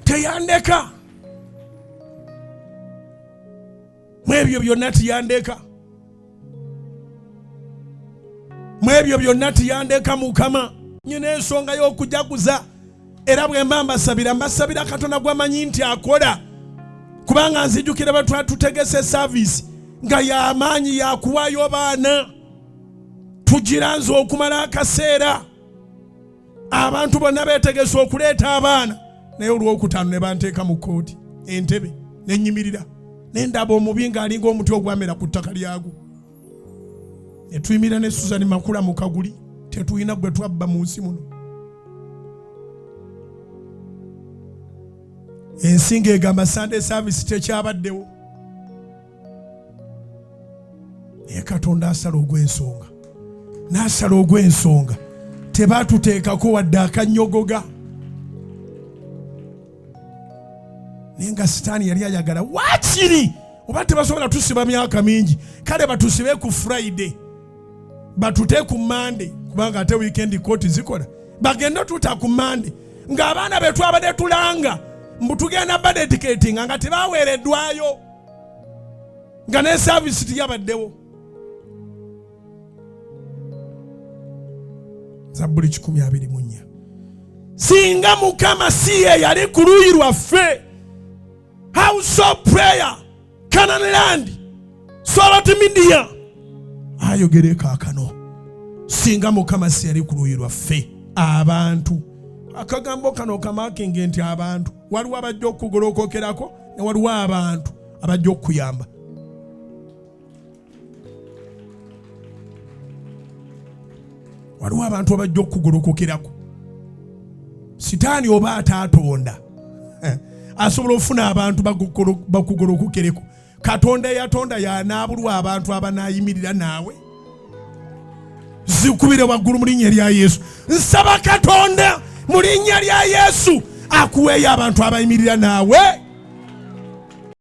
Teyandeka mu ebyo byonna, tiyandeka mu ebyo byonna, tiyandeka. Mukama, nyina ensonga y'okujaguza, era bwe mba mbasabira, mbasabira Katonda gwamanyi nti akola, kubanga nzijukira bwe twatutegese service nga y'amaanyi yakuwaayo baana, tugiranze okumala akaseera, abantu bonna beetegese okuleeta abaana, naye olwokutaano ne banteeka mu kkooti entebe ne nnyimirira ne ndaba omubi ng'alinga omuti ogwamera ku ttaka lyagwo. Ne tuyimirira ne Susan Makula mu kaguli. Tetulina gwe twabba mu nsi muno. Ensi ng'egamba Sunday service tekyabaddewo, naye Katonda asala ogw'ensonga, n'asala ogw'ensonga. Tebatuteekako wadde akanyogoga, naye nga Sitaani yali ayagala waakiri oba tebasobola tusiba myaka mingi, kale batusibe ku Friday, batute ku Mande, kubanga ate weekend kooti zikola. Bagende tuta ku Mande ng'abaana be twabadde tulanga mbu tugenda badedicatinga nga tebaweereddwayo, nga ne service tiyabaddewo. Zabbuli 124: singa Mukama si ye yali ku luuyi lwaffe. House of Prayer, Canaan Land, Salt Media ayogere kaakano: singa Mukama si yali ku luuyi lwaffe. Abantu, akagambo kano kamakinge nti abantu, waliwo abajja okugolokokerako ne waliwo abantu abajja okukuyamba. Waliwo abantu abajja okukugolokokerako. Sitaani oba ataatonda asobola okufuna abantu bakugolokokereko. Katonda eyatonda yanaabulwa abantu abanaayimirira naawe? Zikubire waggulu mu linnya lya Yesu. Nsaba Katonda mu linnya lya Yesu akuweeyo abantu abayimirira naawe.